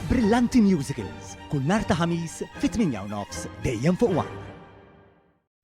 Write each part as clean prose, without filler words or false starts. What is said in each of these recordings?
Brillanti Musicals, kull nhar ta' Ħamis fit-8 u nofs dejjem fuq One.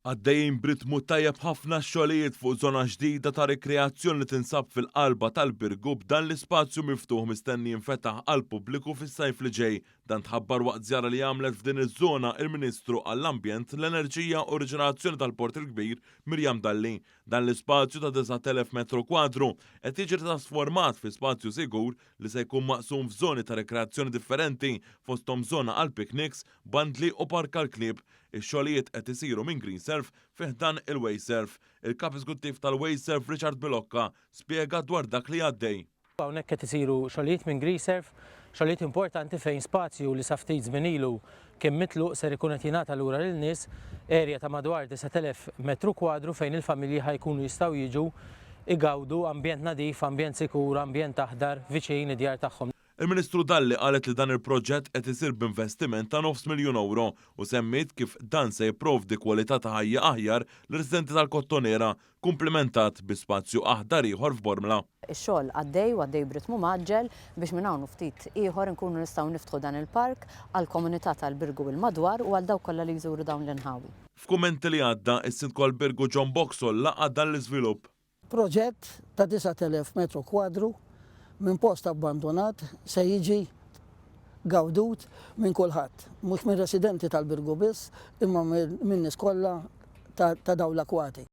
Għaddejjin b'ritmu tajjeb ħafna x-xogħlijiet fuq żona ġdida ta' rikreazzjoni li tinsab fil-qalba tal-Birgu b'dan l-ispazju miftuħ mistenni jinfetaħ għall-pubbliku fis-sajf li ġej. Dan tħabbar waqt żjara li għamlet f'din iż-żona il-Ministru għall-Ambjent, l-Enerġija u r-Riġenerazzjoni tal-Port il-Kbir, Miriam Dalli. Dan l-ispazju ta' 9,000 metru kwadru qed jiġi trasformat fi spazju sigur li se jkun maqsum f'żoni ta' rikreazzjoni differenti fosthom żona għall-picnics, bandli u park għall-klieb. Ix-xogħlijiet qed isiru minn Greenserv fi ħdan il-Wasteserv. Il-Kap Eżekuttiv tal-Wasteserv Richard Bilocca spjega dwar dak li għaddej. Hawnhekk qed isiru xogħlijiet minn Greaserv, xogħlijiet importanti fejn spazju li sa ftit żmien ilu kien mitluq ser ikun qed jingħata lura lin-nies, area ta' madwar 9,000 metru kwadru fejn il-familji ħa jkunu jistgħu jiġu igawdu ambjent nadif, ambjent sikur, ambjent aħdar viċin id-djar tagħhom. Il-Ministru Dalli qalet li dan il-proġett qed isir b'investiment ta' nofs miljun ewro u semmiet kif dan se jipprovdi kwalità ta' ħajja aħjar lir-residenti tal-Kottonera, kumplimentat bi spazju aħdar ieħor f'Bormla. Ix-xogħol għaddej u għaddej b'ritmu mgħaġġel biex minn hawn u ftit ieħor inkunu nistgħu niftħu dan il-park għall-komunità tal-Birgu u l-madwar u għal dawk kollha li jżuru dawn l-inħawi. F'kummenti li għadda, is-Sindku għall-Birgu John Boxall laqa' dan l-iżvilupp. Proġett ta' 9,000 metru kwadru minn post abbandunat se jiġi gawdut minn kulħadd, mhux mir-residenti tal-Birgu biss imma min-nies kollha ta' dawn l-akwati.